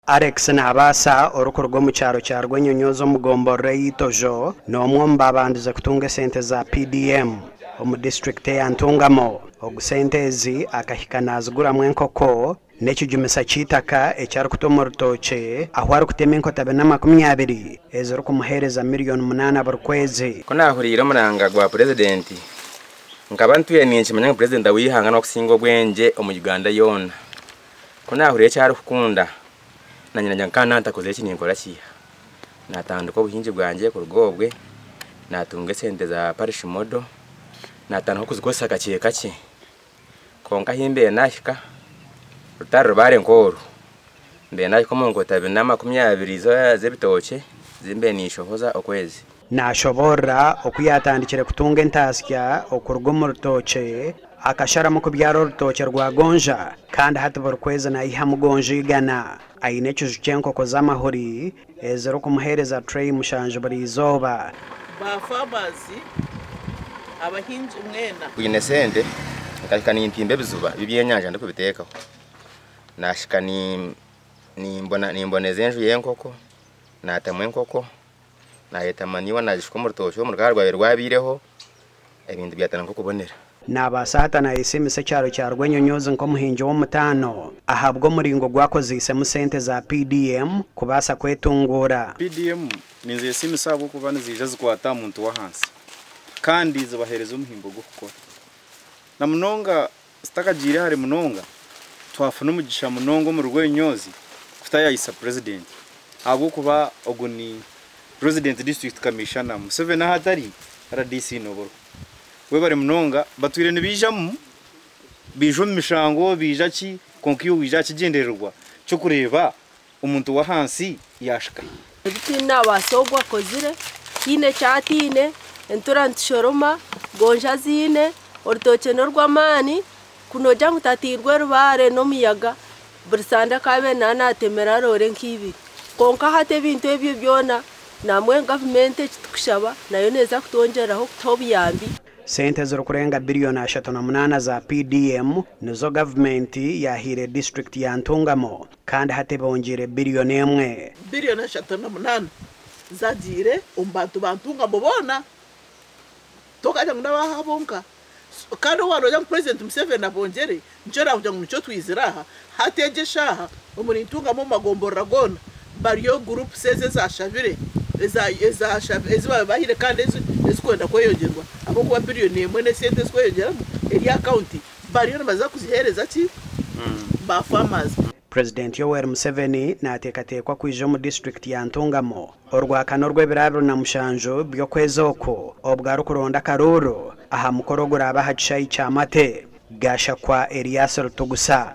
Alex Nabaasa orikuruga omu kyaro kya Rwenyonyozi omu gomborora ey'Itojo n'omwe omu babandize kutunga esente za PDM omu disiturikiti eya Ntungamo. Ogu sente ezi akahika naziguramu enkoko n'ekijumisa ky'eitaka eki arikuta omu rutookye ahu arikutema enkota 420 ezirikumuheereza 8 miliyoni buri kwezi. Ku naahuriire omuranga gwa purezidenti, nkaba ntwire ninkimanya ngu purezidenti w'eihanga n'okusinga obwengye omu Uganda yoona. Ku naahuriire eki arikukunda, nanye nagira ngu kandi naantakozire eki ninkora kiiha. Naatandika obuhingi bwangye kuruga obwe, naatunga esente za parish model, naatandika okuzikozesa kakye kakye. Kwonka ahi mbaire naahika, rutari rubaare nk'oru, mbaire naahika omu nkota 420 z'ebitookye zi mbaire ninshohoza okwezi. Nashoboorora oku yaatandikire kutunga entaasya okuruga omu rutookye, akasharamu kubyara orutookye rwa gonja kandi hati buri kwezi naihamu gonja 100. Aine ekiju ky'enkoko z'amahuri ezirikumuheereza tureyi 7 buri izooba. Ba farmers, abahingi mwena. Bwine sente nkahika nimpimba ebizuba by'ebyenyanja ndikubiteekaho. Naahika nimbona nimboneza enju y'enkoko, naatamu enkoko, naayeta manure naagishuka omu rutookye omu rukara rwawe rwabaireho, ebintu byatandika okubonera. Nabaasa hati nayesiimisa ekyaro kya Rwenyonyozi nk'omuhingi w'omutaano ahabw'omuringo gwakozeisemu sente za PDM kubaasa kwetunguura. PDM ninzesiimisa ahabw'okuba niziija zikwata aha muntu w'ahansi kandi zibaheereza omuhimbo gw'okukora. Na munonga zitakagiire hare munonga, twafuna omugisha munonga omuri Rwenyonyozi kutayayisa purezidenti ahabw'okuba ogu ni Resident District Commissioner Museveni ahu atari RDC noborwa. Webare munonga batwire nibaijamu baija omu mishango baija ki kwonka iwe waija aha kigyendererwa ky'okureeba omuntu w'ahansi yaashika. Ebi tinabaasa ogu akozire tihaine eki atiine, entura nitushoroma, gonja aziine, orutookye n'orw'amaani, ku noogira ngu tateirwe rubaare n'omuyaga, buri sande akaabaire naaba naatemera roore nk'ibiri. Kwonka hati ebintu ebyo byona namwe gavumenti eki tukushaba nayo neeza kutwongyeraho kutuha obuyambi. Sente ezirikurenga 38 biliyoni za PDM nizo gavumenti yahaire disiturikiti ya Ntungamo kandi hati bongiire 1 biliyoni. 38 biliyoni zagiire omu bantu ba Ntungamo boona, tokagira ngu n'abaha bonka. Kandi owarogira ngu President Museveni abongyere, nikyo nakugira ngu nikyo twizire aha hati egi eshaaha omuri Ntungamo omu magomborora goona bariyo groups ezi ezashabire ezi bahire kandi ezikwenda kweyongyerwa ahabw'okuba 1 biliyoni n'esente ezikweyongyeramu eri akawunti bariyo nibaza kuziheereza ki ba farmers. Purezidenti Yoweri Museveni naateekateekwa kwija omu disiturikiti ya Ntungamo orwakana orw'ebiro 27 by'okwezi oku obwo arikuronda akaruuru aha mukoro oguraaba aha kishaayi kya Mate. Gashakwa Elias Rutugusa.